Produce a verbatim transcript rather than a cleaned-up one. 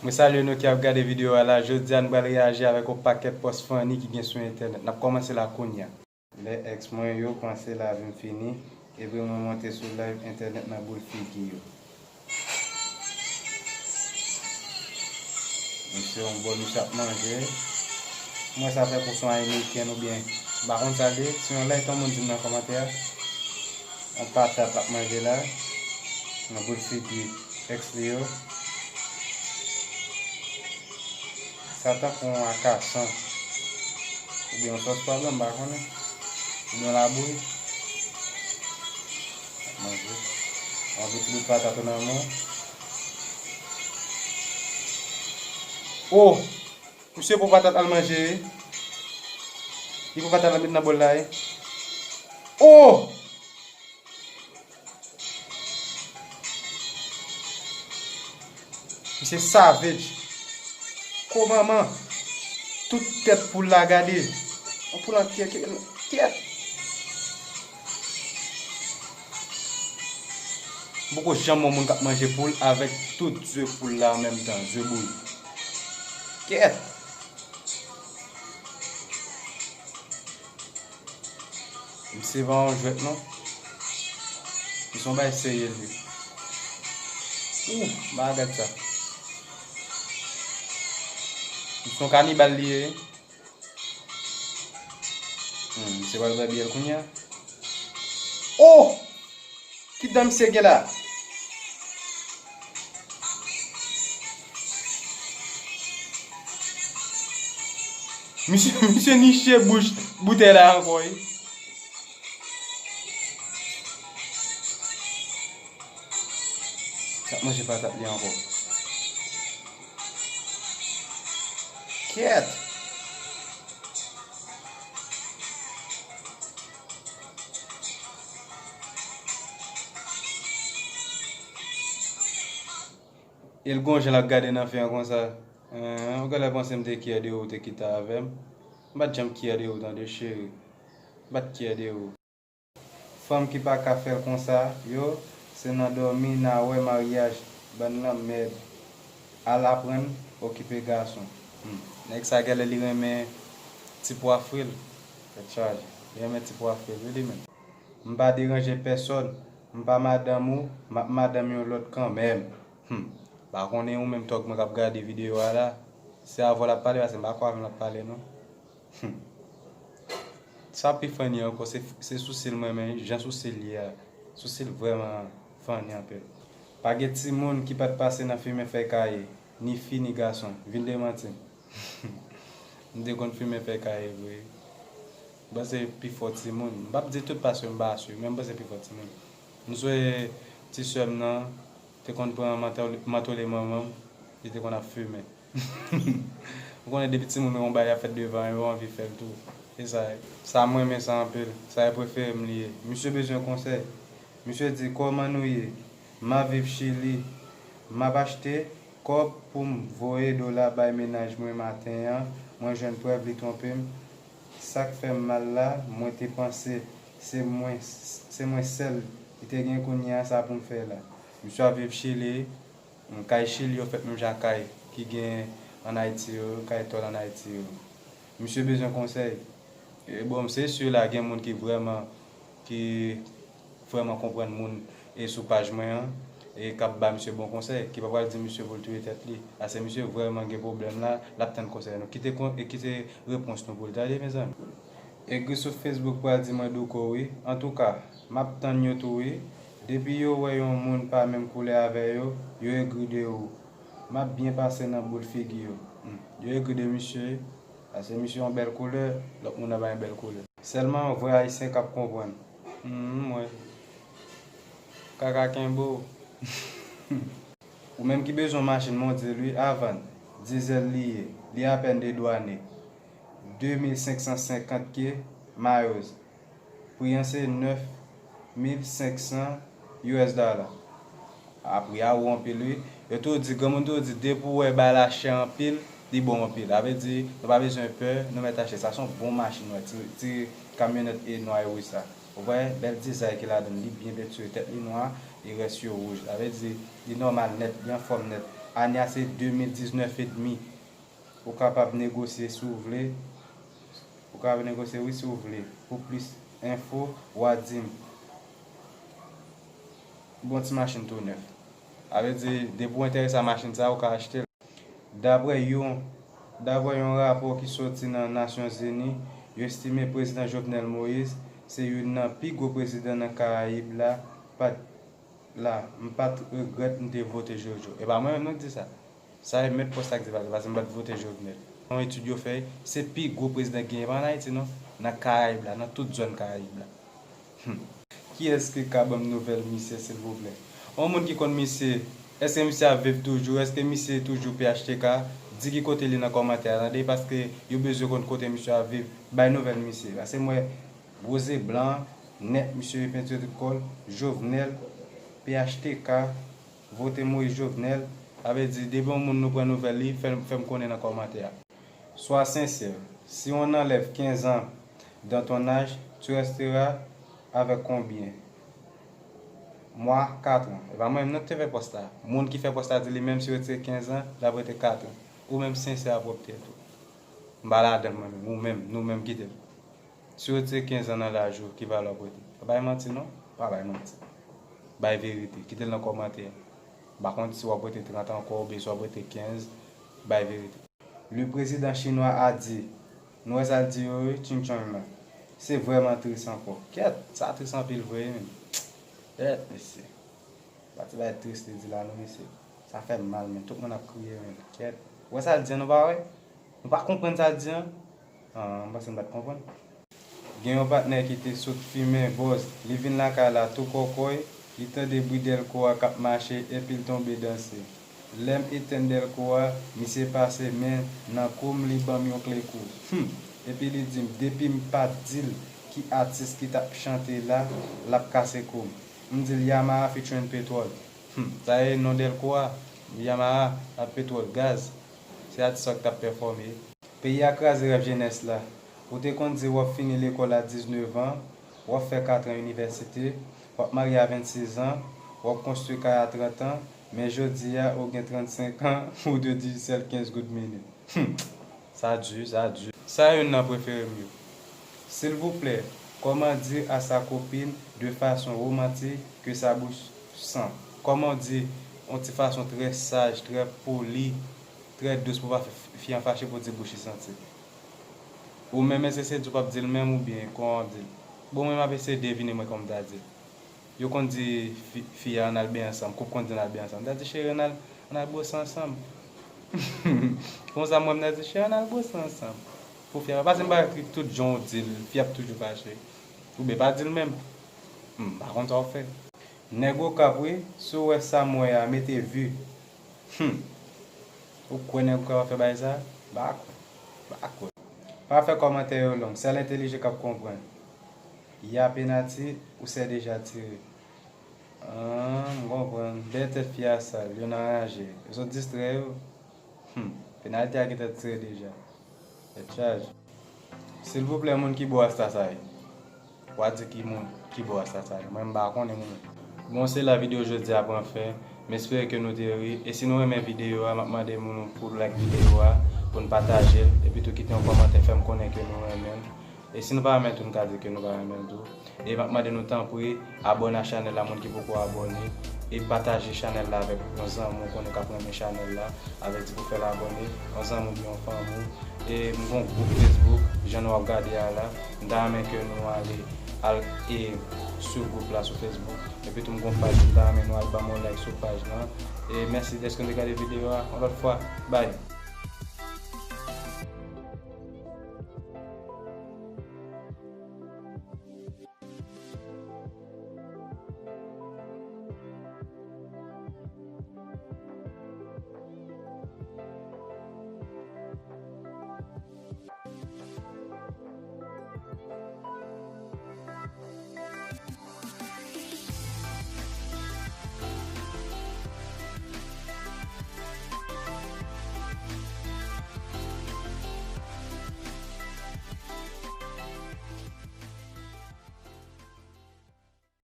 Mwen salye nou ki ap gade videyo a la. Jodi a, nou pral reyaji avèk yon pakèt pòs funny ki gen sou entènèt. N ap kòmanse la kounye a. Lè èks mwen yo panse lavi m fini, epi mwen monte sou live entènèt nan boul figi yo. Misye yon bò, misye ap manje. Mwen sa fè pou son ameriken oubyen m pa konn sa l ye. Si yon like yon moun di m nan kòmantè a. Yon patat l ap manje la. Nan boul figi èks li yo. Sa tankou yon akasan. Oubyen yon sòs pwav, m pa konnen. Oubyen yon labouyi. Manje. Yon ti bout patat nan men. Oh! Misye pran patat al manje. Li pran patat al met nan bòl la. Oh! Misye savage. Ko manman. Tout tèt poul la gade. Yon poul antye, kyèt. M poko janm wè moun k ap manje poul avèk tout ze poul la an menm tan, ze bouyi. Kyèt. Misye pa yon jwèt non. Misye yon bagay serye l ye. Ou, bagay sa. Misye yon kanibal li ye. Hmm, misye pral bwè byè l kounye a. Oh! Ki dan misye gen la? Misye, misye niche bouch boutèy la ankò, wi. Sa manje patat li ankò. Kyèt! E l gon jan l ap gade nan fi an konsa. Ou genlè panse m te kyè de ou, ou te kite avè m. M pa t janm kyè de ou tande cheri. M pa t kyè de ou. Fanm ki pa ka fè l konsa yo, se nan dòmi n a wè maryaj. Bann lanmèd. Al aprann okipe gason. Hmm. Nèg sa genlè li renmen ti pwa fri l. Tèt chaje. Li renmen ti pwa fri l wi li menm. M pa deranje pèsòn. M pa madanm ou, m ap madanm yon lòt kanmenm. Hmm. Pa konnen ou menm tòg mwen k ap gade videyo a la. Se avè w l ap pale, paske m pa kwè avè m l ap pale non. Hmm. Sa pi funny ankò, se, se sousi l mwen renmen, jan sousi l ye a. Sousi l vrèman funny anpil. Pa gen timoun ki pa t pase nan fimen fèy kaye, ni fi ni gason. Vin demanti m. M te konn fimen fèy kaye vre. M panse pi fò timoun. M p ap di tout paske m pa si, men m panse pi fò timoun. M sonje ti sè m nan te konn pran mantole, mantole manman m, li te konn ap fimen. Ou konnen depi timoun wè yon bagay ap fèt devan yo, yo anvi fè l tou. E sa, sa mwen renmen sa anpil. Sa e prefere m li ye. Misye bezwen konsèy. Misye di, kòman nou ye? M ap viv Chili. M ap achte kòb pou m voye dola bay mennaj mwen maten an. Mwen jwenn prèv li twonpe m. Sa k fè m mal la, mwen te panse se mwen, se mwen sèl li te gen, kounye a sa pou m fè la. Misye ap viv Chili, kay Chili yo fèt menm jan ak kay ki gen ann Ayiti yo, kay tòl ann Ayiti yo. Misye bezwen konsèy. E bon, se si la gen moun ki vrèman, ki vrèman konprann moun e sou paj mwen an, e k ap ba misye bon konsèy, ki pa pral di misye pou l touye tèt li. Paske misye vrèman gen pwoblèm la, l ap tann konsèy nou. Kite kon-, e kite repons nou pou l tande, mezanmi. Egri sou Facebook pral di mwen douko wi. Antouka, m ap tann yo tou wi. Depi yo wè yon moun pa menm koulè avè yo, yo egri de ou. M ap byen pase nan boul figi yo. Hmm. Yo egri de misye wi. Paske misye yon bèl koulè, lòt moun nan pa yon bèl koulè. Sèlman vrè ayisyen k ap konprann. Hmm, m wè. Kaka kenbe w. Ou menm ki bezwen machin, m di l wi, a vann. Dizèl li ye. Li apèn dedwane. De mil senk san senkant ke miles. Pri an se nèf mil senk san U S dollar. A, pri a wo anpil wi. Yo toujou di, granmoun toujou di, depi w wè bagay la chè anpil, li bon anpil. Sa vle di, nou pa bezwen pè, nou mèt achte. Sa se yon bon machin, wè, ti, ti kamyonèt e nwa e wouj sa. Ou wè, bèl dizay ki ladan l, li byen pentire, tèt li nwa, e rès yo wouj. Sa vle di, li nòmal nèt, li anfòm nèt. Ane a se de mil diznèf edmi. Ou kapab negosye si w vle. Ou kapab negosye, wi, si w vle. Pou plis enfo, w a di m. Bon ti machin tou nèf. Sa vle di, depi w enterese a machin sa, ou ka achte l. Daprè yon, daprè yon rapò ki soti nan Nasyonzini, yo estime Prezidan Jovenel Moïse se youn nan pi gwo prezidan nan Karayib la, pa t la, m pa t regrèt m te vote Jojo. E pa mwen menm non k di sa. Sa e mèt pòs la k di pa, paske m pa t vote Jovenel. Yon etid yo fè, se pi gwo prezidan k genyen, pa ann Ayiti non, nan Karayib la, nan tout zòn Karayib la. Hmm. Kiyès ki ka ban m nouvèl misye, silvouplè? Yon moun ki konn misye, èske misye ap viv toujou? Èske misye toujou P H T K? Di ki kote li nan kòmantè a, tande, paske yo bezwen konn kote misye ap viv. Bay nouvèl misye. Paske m wè gwo ze blan, nèt, misye pentire tout kò l, Jovenel, P H T K, vote Moïse Jovenel, sa vle di, depi yon moun nou pran nouvèl li, fè, fè m konnen nan kòmantè a. Sois sincère. Si on enlève quinze ans dans ton âge, tu resteras avec combien? Moi, quatre ans. E pa mwen menm non ki te fè pòs la. Moun ki fè pòs la di li menm si yo retire kenz an, l ap rete kat an. Ou menm sensè a pwòp tèt ou. M pa ladan l mwen menm. Ou menm, nou menm kite l. Si yo retire kenz an nan laj ou, ki valè w ap rete? Pa bay manti non. Pa bay manti. Bay verite. Kite l nan kòmantè a. M pa konn si w ap rete trant ankò oubyen si w ap rete kenz. Bay verite. Le président chinois a dit, nou wè sa l di yo wi, Ching Chong lan. Se vrèman tris ankò. Kèt, sa tris anpil vre wi menm. Kèt, mesye. Pa ti bagay tris li di la non, mesye. Sa fè m mal, men tout moun ap kriye, men. Kèt. Ou wè sa l di an, nou pa wè? Nou pa konprann sa l di an? Ah, m panse m pa t konprann. Gen yon patnè ki te sot fimen, bòz. Li vin lakay la tou kòkòy, li tande bri dèlko a k ap mache, epi l tonbe danse. Lè m etenn dèlko a, misye pase men nan kou m, li ban m yon kle kou. Hum! Epi li di m, depi m pa t di l ki atis ki t ap chante la, l ap kase kou m. M di l, Yamaha featuring Petwòl. Hum! Sa e non dèlko a, Yamaha ak Petwòl, gaz. Se atis sa k t ap pèfòme. Peyi a kraze rèv jenès la. Ou te konn di w ap fini lekòl a diznèf an, w ap fè kat an inivèsite, w ap marye a vennsis an, w ap konstwi kay a trant an, men jodi a ou gen trannsenk an, ou dwe Digicel kenz goud minit. Hum! Sa di, sa di. Sa youn nan prefere m yo. Silvouplè, comment dire à sa copine de façon romantique que sa bouche sent? Kòman w di yon ti fason trè saj, trè poli, trè dous pou pa fè fi an fache pou di bouch li santi. Ou menm èske se di w p ap di l menm oubyen kòman w ap di l? Bon, mwen m ap eseye devine mwen kòman m ta di l. Yo konn di fi, fi a ann al benyen ansanm, koup konn di ann al benyen ansanm. M ta di cheri ann al, ann al bwose ansanm. Konsa mwen m ta di cheri ann al bwose ansanm. Pou fi a, paske m pa kwè tout jan w di l, fi a ap toujou fache. Oubyen pa di l menm. M pa konn sa w fè. Nèg Okap wi, si w wè sa m wè a, mete vi. Hum. Ou kwè nèg Okap ap fè bagay sa? M pa kwè. M pa kwè. Pa fè kòmantè yo long, sèl entèlijan k ap konprann. Ya penati, ou sè deja tire. Ah, m konprann. Dèyè tèt fi a sal, yo nan raje. Yo sot distrè yo. Hum, penalite a gentan tire deja. Tèt chaje. Silvouplè, moun ki bò a sa sa ye? W a di ki moun ki bò a sa sa ye? Mwen m pa konnen moun. Bon, se la videyo jodi a pran fen. M espere ke nou te ri. E si nou renmen videyo a, m ap mande moun pou like videyo a, pou n pataje l, epi tou kite yon kòmantè, fè m konnen ke nou renmen l. E si nou pa renmen l tou, nou ka di ke nou pa renmen l tou. E m ap mande nou tanpri, abòne a chanèl la, moun ki poko abòne. E pataje chanèl la avèk yon zanmi w konnen k ap renmen chanèl la. Avèti pou fè l abòne. Yon zanmi w oubyen yon fanmi w. E m gen yon gwoup Facebook, jan nou ap gade a la. M ta renmen ke nou ale, al e sou gwoup la sou Facebook. Epi tou m gen yon paj, m ta renmen nou al ban m yon like sou paj lan. E mèsi dèske nou te gade videyo a. Yon lòt fwa, bye!